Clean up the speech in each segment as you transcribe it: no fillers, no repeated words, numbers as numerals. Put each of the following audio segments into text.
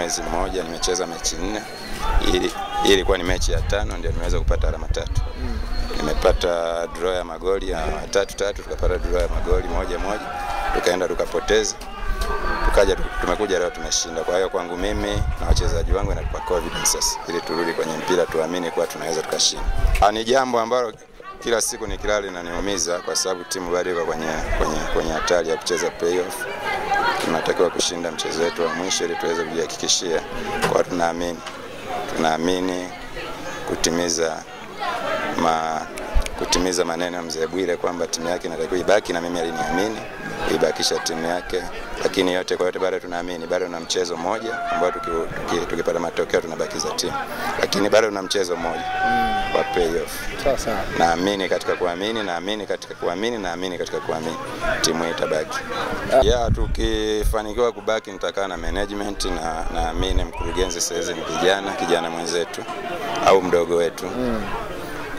mwezi mmoja nimecheza mechi 4. Hii ilikuwa ni mechi ya 5 ndio nimeweza kupata alama 3. Nimepata draw ya magoli ya 3-3, tukapata draw ya magoli 1-1, tukaenda tukapoteza. Tukaja tumekuja leo tumeshinda. Kwa hiyo kwangu mimi na wachezaji wangu inatupa confidence sasa ili turudi kwenye mpira, tuamini kwa tunaweza tukashinda. Ni jambo ambalo kila siku nikilala linaniumiza kwa sababu timu bado iko kwenye hatari ya kucheza playoff. Tunatakiwa kushinda mchezo wetu wa mwisho ili tuweze kujihakikishia. Kwa tunaamini kutimiza maneno ya Mzee Bwire kwamba timu yake inatakiwa ibaki, na mimi aliniamini ibakisha timu yake. Lakini yote kwa yote bado tunaamini, bado tuna mchezo mmoja ambao tukipata matokeo tunabakiza timu. Lakini bado tuna mchezo mmoja wa playoff. Sawa. Naamini katika kuamini, naamini katika kuamini, naamini katika kuamini timu itabaki. Ya tukifanikiwa kubaki nitakaa na management na naamini mkurugenzi sasa ni kijana mwenzetu au mdogo wetu.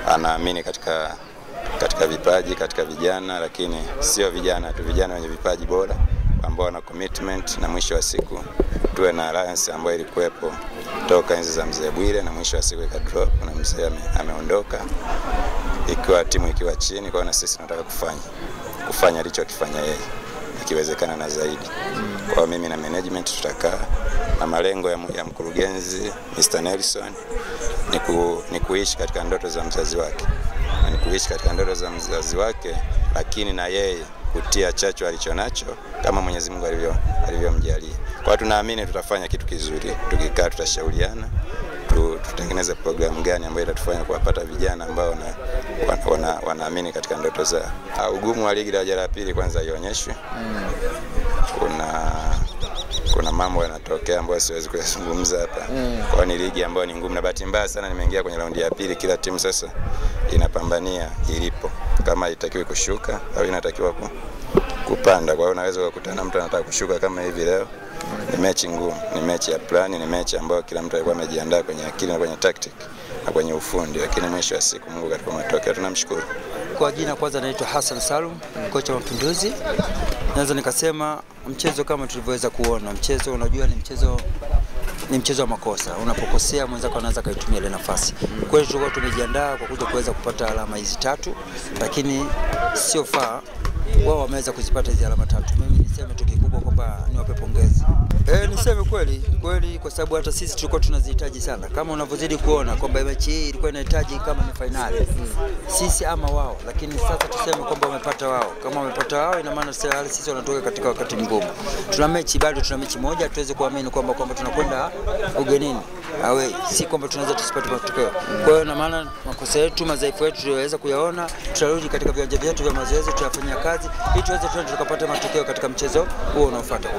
Anaamini katika vipaji, katika vijana, lakini sio vijana tu, vijana wenye vipaji bora ambao wana commitment, na mwisho wa siku tuwe na alliance ambayo ilikuwepo toka enzi za Mzee Bwire na mwisho wa siku ikadrop na mzee ameondoka ikiwa timu ikiwa chini. Kwa hiyo na sisi tunataka kufanya alichokifanya yeye ikiwezekana na zaidi. Kwa mimi na management tutakaa na malengo ya mkurugenzi Mr. Nelson ni kuishi katika ndoto za mzazi wake. Na ni kuishi katika ndoto za mzazi wake, lakini na yeye kutia chachu alichonacho kama Mwenyezi Mungu alivyomjalia. Kwa tunaamini tutafanya kitu kizuri, tukikaa tutashauriana, tutengeneze programu gani ambayo itatufanya kuwapata vijana ambao wanaamini katika ndoto zao. Ugumu wa ligi daraja la pili kwanza ionyeshwe. Kuna mambo yanatokea ambayo siwezi kuyazungumza hapa. Kwa ni ligi ambayo ni ngumu, na bahati mbaya sana nimeingia kwenye raundi ya pili, kila timu sasa inapambania ilipo, kama itakiwa kushuka au inatakiwa kupanda. Kwa hiyo unaweza kukutana mtu anataka kushuka kama hivi leo. Ni mechi ngumu, ni mechi ya plani, ni mechi ambayo kila mtu alikuwa amejiandaa kwenye akili na kwenye tactic na kwenye ufundi, lakini mwisho wa siku Mungu katupa matokeo, tunamshukuru. Kwa jina kwanza naitwa Hassan Salum, kocha wa Mapinduzi. Naweza nikasema mchezo kama tulivyoweza kuona, mchezo unajua ni mchezo wa makosa. Unapokosea mwenzako anaweza kaitumia ile nafasi. Kwa hiyo tulikuwa tumejiandaa kwa kuja kuweza kupata alama hizi 3, lakini sio faa wao wameweza kuzipata hizi alama 3. Mimi niseme tu kikubwa kwamba niwape pongezi. Niseme kweli kwa sababu hata sisi tulikuwa tunazihitaji sana. Kama unavyozidi kuona kwamba mechi hii ilikuwa inahitaji kama ni finali, sisi ama wao, lakini sasa tuseme kwamba wamepata wao. Kama wamepata wao ina maana sisi wanatoka katika wakati mgumu. Tuna mechi bado, tuna mechi moja, tuweze kuamini kwamba tunakwenda ugenini. Awe si kwamba tunaweza tusipate matokeo. Kwa hiyo ina maana makosa yetu, madhaifu yetu tuliweza kuyaona, tutarudi katika viwanja vyetu vya mazoezi, tutafanya kazi ili tuweze tukapata matokeo katika mchezo huo unaofuata.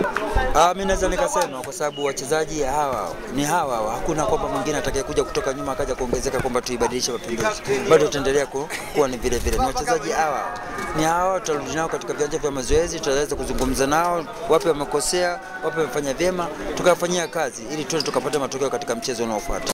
Mimi naweza nikasema kwa sababu wachezaji hawa ni hawa, hakuna kwamba mwingine atakayekuja kutoka nyuma akaja kuongezeka kwamba tuibadilishe Mapinduzi. Bado tutaendelea kuwa ni vile vile. Ni wachezaji hawa ni hawa, tutarudi nao katika viwanja vya mazoezi, tutaweza kuzungumza nao wapi wamekosea, wapi wamefanya vyema, tukafanyia kazi ili tuweze tukapata matokeo katika mchezo unaofuata.